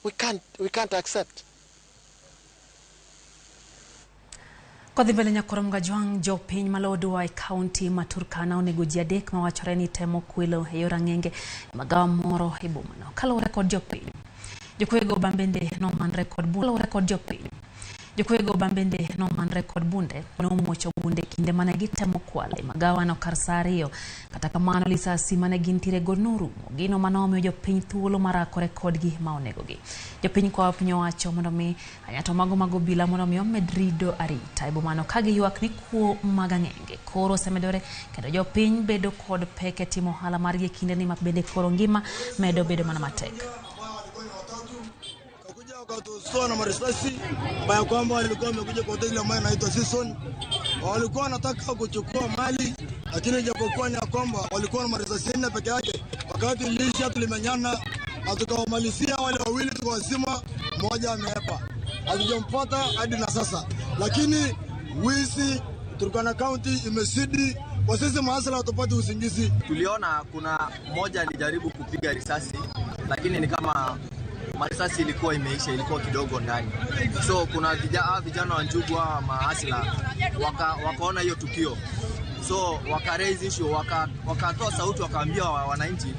We can't accept. Kodhi mbele nyakorom Gajwang' jopiny ma Lodwar e kaunti ma Turkana onego ji adek mawachore ni temo kwelo e yor ang'enge e magawa moro e bomano. Kaluwore kod jopiny, jokwego bende nomanre kod kaluwore kod jopiny. Jokwego bende nomanre kod bunde nomuocho bunde kinde mane gitemo kwalo e magawano kar saa 2. Kata kamano lisasi mane gintiere go norumo. Gino manomiyo jopiny thuolo mar rakore kodgi ma onegogi. Jopiny kwayo piny owacho mondo mi anyato mago mag obila mondo mi omed rido arita e bomano ka giywak ni kuo mag ang'enge koro osemedore kendo jopiny bedo kod pek e timo ohala margi e kindeni ma bende koro ngima medo bedo mana matek. Kakuja wakatustoa na marisasi ambayo kwamba walikuwa wamekuja kwa hoteli ambayo inaitwa Season. Walikuwa wanataka kuchukua mali, lakini ijapokuwa ni ya kwamba walikuwa na marisasi 4 peke yake. Wakati iliisha tulimenyana na tukawamalizia wale wawili, tukawazima, mmoja ameepa, hatujampata hadi na sasa. Lakini wizi Turkana County imezidi kwa sisi mahasla hatupati usingizi. Tuliona kuna mmoja alijaribu kupiga risasi, lakini ni kama marisasi ilikuwa imeisha, ilikuwa kidogo ndani. So kuna vijana wa njugu hawa mahasla wakaona hiyo tukio, so waka raise issue, wakatoa sauti, wakaambia wananchi